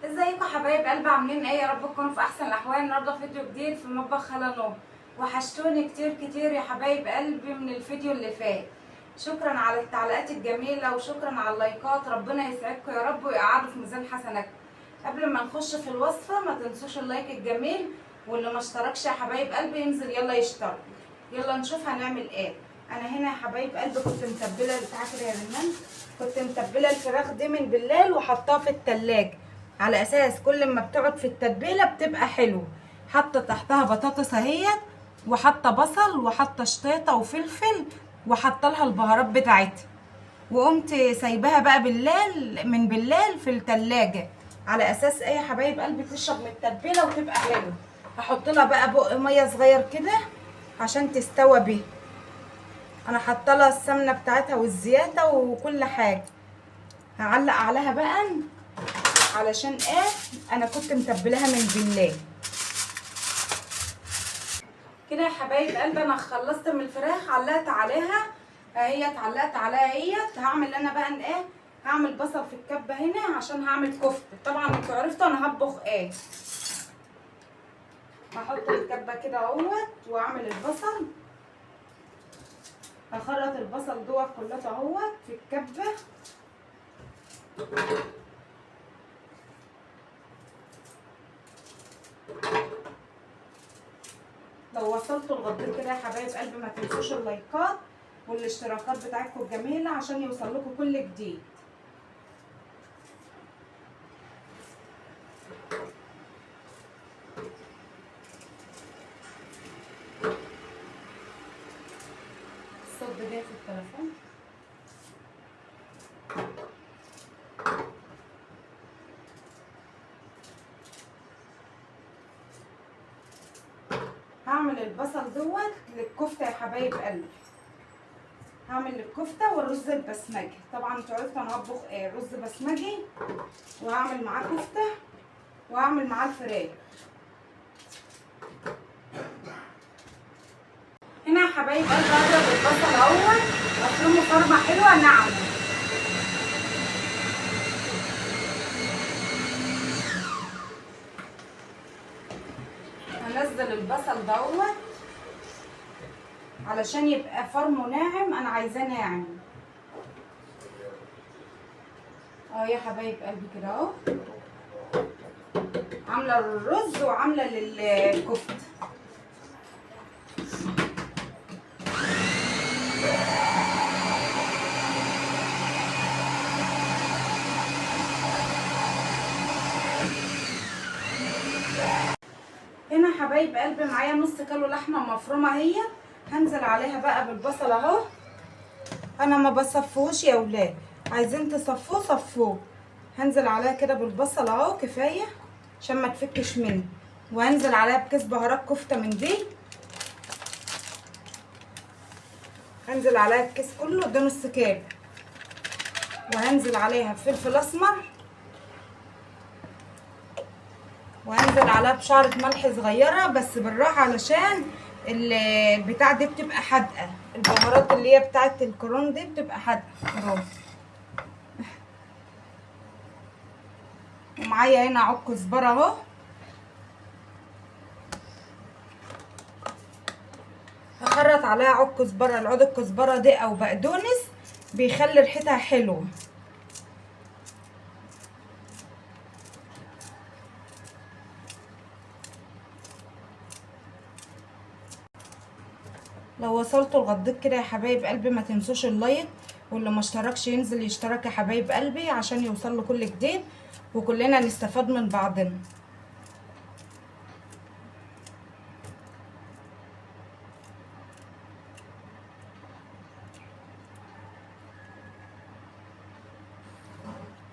ازيكم حبايب قلبي، عاملين ايه؟ يا رب تكونوا في احسن الاحوال. النهارده فيديو جديد في مطبخ خالة نهى. وحشتوني كتير كتير يا حبايب قلبي من الفيديو اللي فات. شكرا على التعليقات الجميلة وشكرا على اللايكات، ربنا يسعدكم يا رب ويقعدوا في ميزان حسناتكم. قبل ما نخش في الوصفة ما تنسوش ال like الجميل، واللي ما اشتركش يا حبايب قلبي ينزل يلا يشترك. يلا نشوف هنعمل ايه. انا هنا يا حبايب قلبي كنت متبله، تعالى يا رنان، كنت متبله الفراخ دي من بالليل وحطاها في التلاجة على اساس كل ما بتقعد في التتبيله بتبقى حلوة. حاطه تحتها بطاطس اهيت، وحاطه بصل، وحاطه شطيطه وفلفل، وحاطه لها البهارات بتاعتها، وقمت سايباها بقى بالليل من بالليل في التلاجة على اساس ايه يا حبايب قلبي تشرب من التتبيله وتبقى حلوة. هحط لها بقى بق مية صغير كده عشان تستوى بيه. انا حاطه لها السمنة بتاعتها والزيادة وكل حاجة. هعلق عليها بقى علشان ايه، انا كنت متبلاها من بالليل كده يا حبايب قلبي. انا خلصت من الفراخ، علقت عليها اهي، اتعلقت عليها اهي. هعمل انا بقى ايه، هعمل بصل في الكبه هنا عشان هعمل كفته. طبعا انتوا عرفتوا انا هطبخ ايه. هحط الكبه كده اهوت واعمل البصل. هخرط البصل دوت كلته اهوت في الكبه. لو وصلتوا لغاية كده يا حبايب قلبي ما تنسوش اللايكات والاشتراكات بتاعتكم الجميلة عشان يوصل لكم كل جديد. الصوت جاي في التليفون. هعمل البصل دوت للكفته يا حبايب قلبي. هعمل الكفتة والرز البسمجي. طبعا انتوا عرفتوا انا هطبخ ايه، رز بسمجي، وهعمل معاه كفته، وهعمل معاه الفراخ. هنا يا حبايب قلبي هضرب البصل اهوت، افرمه فرمه حلوة ناعمة. هنزل البصل دوت علشان يبقى فرمه ناعم، انا عايزاه ناعم اهو يا حبايب قلبي كده اهو. عامله الرز وعامله للكفته. هنا حبايب قلبي معايا نص كيلو لحمه مفرومه اهي، هنزل عليها بقى بالبصل اهو. انا ما بصفوش يا ولاد، عايزين تصفوه صفوه. هنزل عليها كده بالبصل اهو كفاية عشان ما تفكش مني. وهنزل عليها بكيس بهارات كفته من دي، هنزل عليها الكيس كله ده نص كيلو. وهنزل عليها بفلفل اسمر، وهنزل عليها بشعرة ملح صغيرة بس بالراحة علشان البتاع دي بتبقى حادقة، البهارات اللي هي بتاعة الكرون دي بتبقى حادقة اهو. ومعايا هنا عود كزبرة اهو. هخرط عليها عود كزبرة. العود الكزبرة دي او بقدونس بيخلي ريحتها حلوة. لو وصلتوا لغاية كده يا حبايب قلبي ما تنسوش ال like، واللي ما اشتركش ينزل يشترك يا حبايب قلبي عشان يوصل له كل جديد وكلنا نستفاد من بعضنا.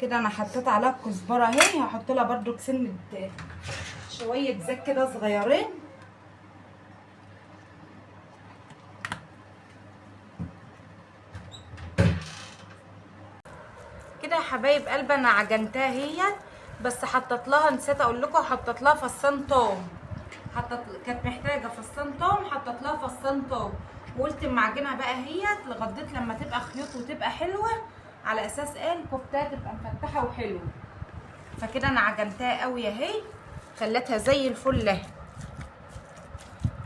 كده انا حطيت عليها الكزبره اهي، هحط لها برده سنة شوية زيت كده صغيرين. كده يا حبايب قلبي انا عجنتها هي، بس حطيت لها، نسيت اقول لكم، حطيت لها فصين توم. حطيت، كانت محتاجه فصين توم، حطيت لها فصين توم. وقلت اما اعجنها بقى هي لغاية لما تبقى خيوط وتبقى حلوة، على اساس ايه الكفتة تبقى مفتحة وحلوه. فكده انا عجنتها قوي اهي، خلتها زي الفل اهي،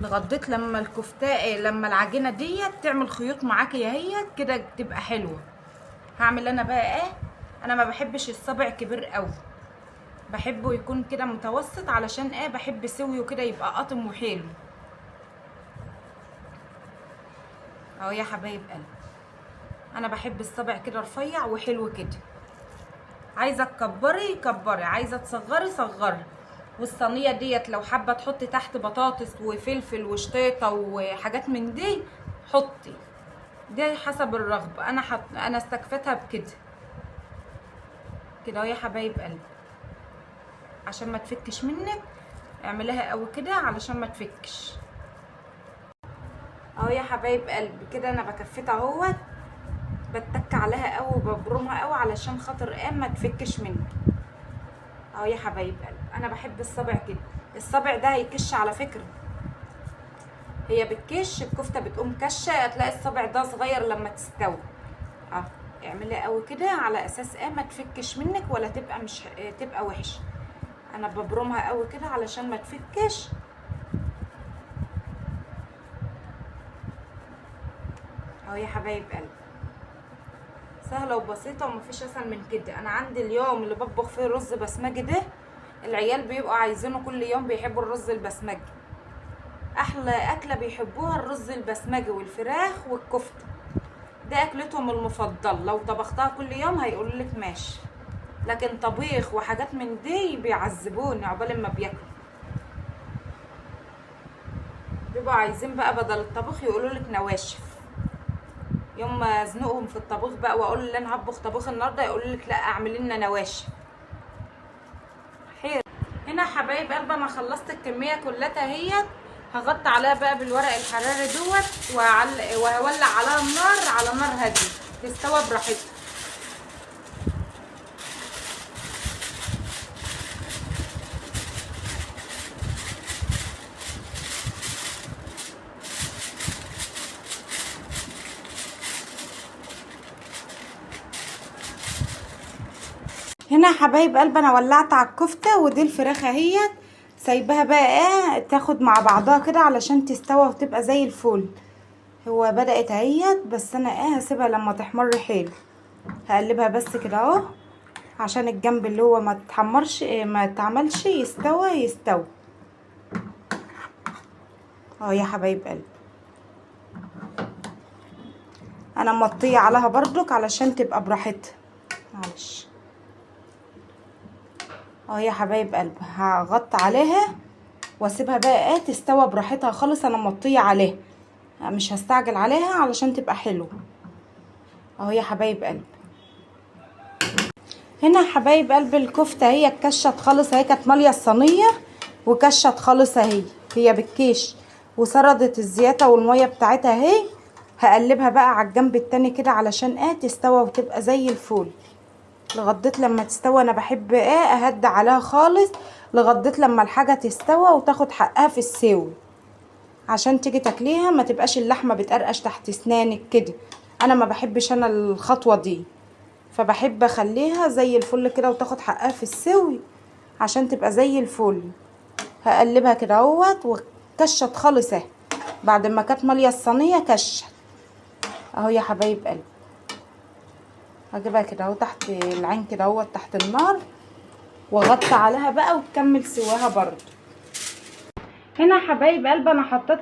لغضيت لما الكفتة لما العجينة ديت تعمل خيوط معاكي اهي كده تبقى حلوة. هعمل انا بقى ايه، انا ما بحبش الصابع كبير قوي، بحبه يكون كده متوسط، علشان ايه بحب سويه كده يبقى قطم وحلو اهو يا حبايب قلبي. انا بحب الصابع كده رفيع وحلو كده. عايزه تكبري كبري، عايزه تصغري صغري. والصينيه ديت لو حابة تحطي تحت بطاطس وفلفل وشطيطه وحاجات من دي حطي، ده حسب الرغبة. انا استكفتها بكده كده اهو يا حبايب قلبي، عشان ما تفكش منك. اعمليها قوي كده علشان ما تفكش اهو يا حبايب قلبي. كده انا بكفتها اهوت، بتك عليها قوي وببرمها قوي علشان خاطر ايه ما تفكش مني اهو يا حبايب قلبي. انا بحب الصابع كده، الصابع ده هيكش على فكرة، هي بتكش الكفتة بتقوم كشه، هتلاقي الصابع ده صغير لما تستوي اهو. اعمليها قوي كده على اساس ايه ما تفكش منك ولا تبقى مش تبقى وحشة. انا ببرمها قوي كده علشان ما تفكش اهو يا حبايب قلبي. سهلة وبسيطة ومفيش اسهل من كده. انا عندي اليوم اللي بطبخ فيه رز بسمجي ده العيال بيبقوا عايزينه كل يوم، بيحبوا الرز البسمجي، احلى اكله بيحبوها الرز البسمجي والفراخ والكفته، ده اكلتهم المفضلة. لو طبختها كل يوم هيقولوا لك ماشي، لكن طبيخ وحاجات من دي بيعذبوني عقبال ما بياكلوا، بيبقوا عايزين بقى بدل الطبخ يقولوا لك نواشف. يوم ما ازنقهم في الطبيخ بقى واقول ان انا هطبخ طبيخ النهارده يقولوا لك لا اعمل لنا نواشف. حير هنا حبايب قلبي انا خلصت الكمية كلها اهيت، هغطي عليها بقى بالورق الحراري دوت وهولع عليها النار على نار هادية تستوى براحتها. هنا حبايب قلبي انا ولعت على الكفتة، ودي الفراخ اهيت سايباها بقى ايه تاخد مع بعضها كده علشان تستوى وتبقى زي الفل. هو بدأت اهيت، بس انا ايه هسيبها لما تحمر حلو، هقلبها بس كده اهو عشان الجنب اللي هو ما تحمرش ما تعملش يستوى يستوى اهو يا حبايب قلبي. انا مطية عليها برضك علشان تبقى براحتها، معلش اهو يا حبايب قلبي. هغطي عليها واسيبها بقى ايه تستوى براحتها خالص، انا مطية عليها مش هستعجل عليها علشان تبقى حلوة اهو يا حبايب قلبي. هنا حبايب قلب الكفتة هي اتكشت خالص اهي، كانت ماليه الصينية وكشت خالص اهي، هي بالكيش وسردت الزياته والمية بتاعتها اهي. هقلبها بقى على الجنب التاني كده علشان ايه تستوى وتبقى زي الفل. لغضيت لما تستوى، انا بحب ايه اهدي عليها خالص لغضيت لما الحاجة تستوى وتاخد حقها في السوي، عشان تيجي تاكليها ما تبقاش اللحمة بتقرقش تحت اسنانك كده. انا ما بحبش انا الخطوة دي، فبحب اخليها زي الفل كده وتاخد حقها في السوي عشان تبقى زي الفل. هقلبها كده اهوت وكشت خالص اهي، بعد ما كانت ماليه الصينية كشت اهو يا حبايب قلبي. هجيبها كده اهو تحت العين كده اهو تحت النار واغطي عليها بقى وتكمل سواها برضو. هنا حبايب قلبي انا حطيت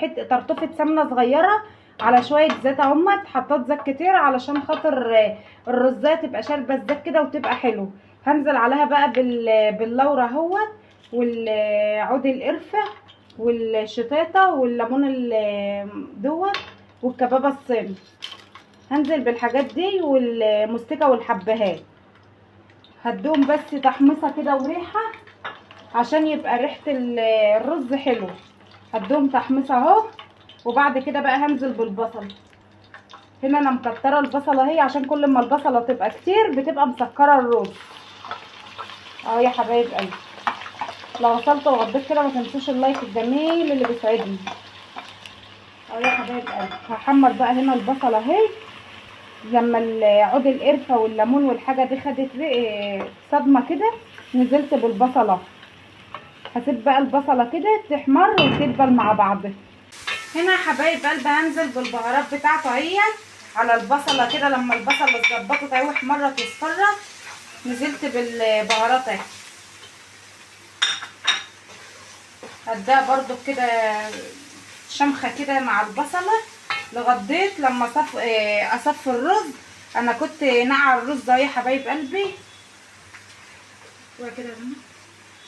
حتة طرطفه سمنه صغيرة على شوية زيت اهمت، حطيت زيت كتير علشان خاطر الرزايه تبقى شاربه الزيت كده وتبقى حلو. هنزل عليها بقى باللورة اهوت والعود القرفه والشطيطه والليمون دوت والكبابه الصيني، هنزل بالحاجات دي والمستكه والحبهات. هدوم بس تحميصه كده وريحه عشان يبقى ريحه الرز حلوة. هدوم تحميصه اهو، وبعد كده بقى هنزل بالبصل. هنا انا مكتره البصله اهي عشان كل ما البصله تبقى كتير بتبقى مسكره الرز اهو يا حبايب قلبي. لو وصلت وغضيت كده ما تنسوش اللايك الجميل اللي بيسعدني اهو يا حبايب قلبي. هحمر بقى هنا البصله اهي لما عود القرفه والليمون والحاجة دي خدت صدمة كده، نزلت بالبصله. هسيب بقى البصله كده تحمر وتدبل مع بعض. هنا يا حبايب قلبي هنزل بالبهارات بتاعته اهي على البصله كده. لما البصله اتظبطت اهي واحمرت واصفرت، نزلت بالبهارات اهي. هديها برضو كده شمخه كده مع البصله لغضيت لما اصفي الرز. انا كنت نقع الرز اهي يا حبايب قلبي وكده،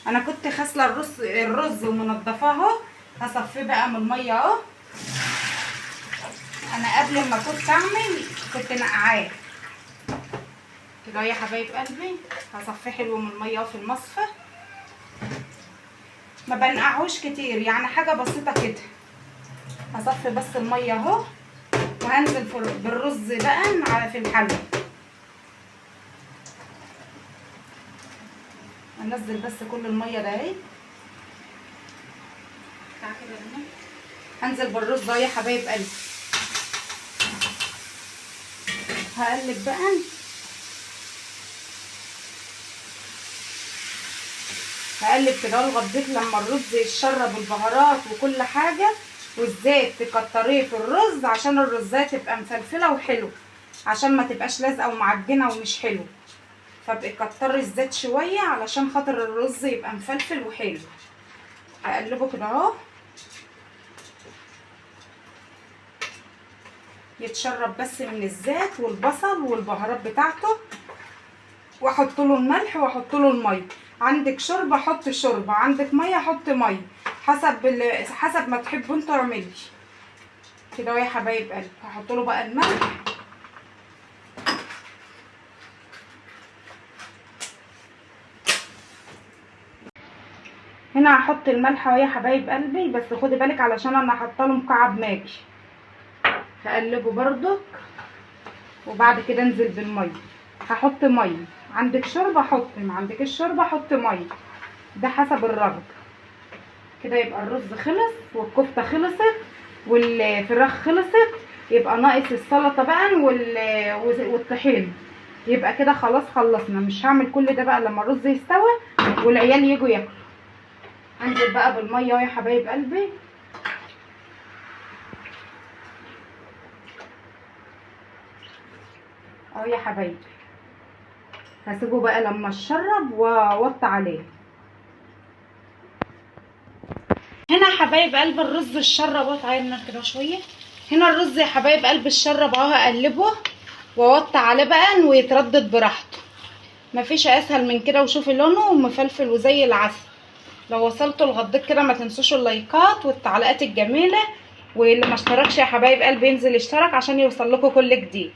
انا كنت غاسله الرز ومنضفاه اهو. هصفيه بقى من المية اهو. انا قبل ما كنت اعمل كنت نقعاه كده يا حبايب قلبي. هصفيه حلو من المية اهو في المصفى، ما بنقعوش كتير يعني، حاجة بسيطة كده. هصفي بس المية اهو، وهنزل بالرز بقى على في الحلة. هنزل بس كل المية ده اهي. هنزل بالرز اهو يا حبايب قلبي. هقلب بقى. هقلب كده لغاية لما الرز يتشرب البهارات وكل حاجة، والزيت تكتريه في الرز عشان الرزايه تبقى مفلفله وحلو، عشان ما تبقاش لازقه ومعجنه ومش حلو. فابقي كتري الزيت شوية علشان خاطر الرز يبقى مفلفل وحلو. هقلبه كده اهو يتشرب بس من الزيت والبصل والبهارات بتاعته، واحط له الملح واحط له المية. عندك شوربة حط شوربة، عندك مية حط مية، حسب ما تحبوا انتوا اعملي كده يا حبايب قلبي. هحط له بقى الملح. هنا هحط الملح اهو يا حبايب قلبي، بس خدي بالك علشان انا حاطه له مكعب ماجي. هقلبه بردك، وبعد كده انزل بالمية. هحط مية، عندك شوربة حطي، ما عندك الشوربة حطي مية، ده حسب الرغبة. كده يبقى الرز خلص والكفته خلصت والفراخ خلصت، يبقى ناقص السلطة بقى والطحين. يبقى كده خلاص خلصنا. مش هعمل كل ده بقى لما الرز يستوي والعيال يجوا ياكلوا. هنزل بقى بالمية يا حبايب قلبي. اهو يا حبايبي، هسيبه بقى لما اتشرب واوطي عليه. هنا يا حبايب قلب الرز اتشرب اهو، تعالى كده شوية. هنا الرز يا حبايب قلب اتشرب اهو، هقلبه واوطي عليه بقى ويتردد براحته، مفيش اسهل من كده. وشوفي لونه ومفلفل وزي العسل. لو وصلتوا لغضيت كده ما تنسوش اللايكات والتعليقات الجميلة، واللي ما اشتركش يا حبايب قلبي ينزل يشترك عشان يوصل لكم كل جديد.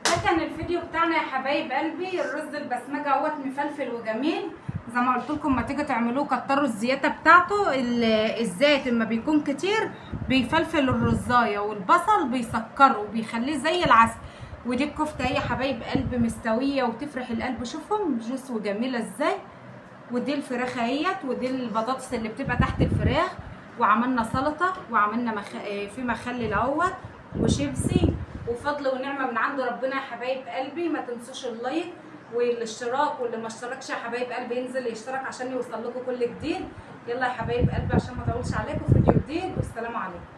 ده كان الفيديو بتاعنا يا حبايب قلبي. الرز البسمجه اهوت مفلفل وجميل زي ما قلت لكم، ما تيجوا تعملوه كتروا الزيادة بتاعته. الزيت لما بيكون كتير بيفلفل الرزايه، والبصل بيسكره وبيخليه زي العسل. ودي الكفتة اهي يا حبايب قلبي مستوية وتفرح القلب، شوفهم جوس وجميلة ازاي. ودي الفراخ اهيت، ودي البطاطس اللي بتبقى تحت الفراخ. وعملنا سلطة، وعملنا في مخلل اهوت وشيبسي، وفضل ونعمه من عند ربنا يا حبايب قلبي. ما تنسوش ال like والاشتراك، واللي ما اشتركش يا حبايب قلبي ينزل يشترك عشان يوصل لكم كل جديد. يلا يا حبايب قلبي عشان ما اطولش عليكم، فيديو جديد، والسلام عليكم.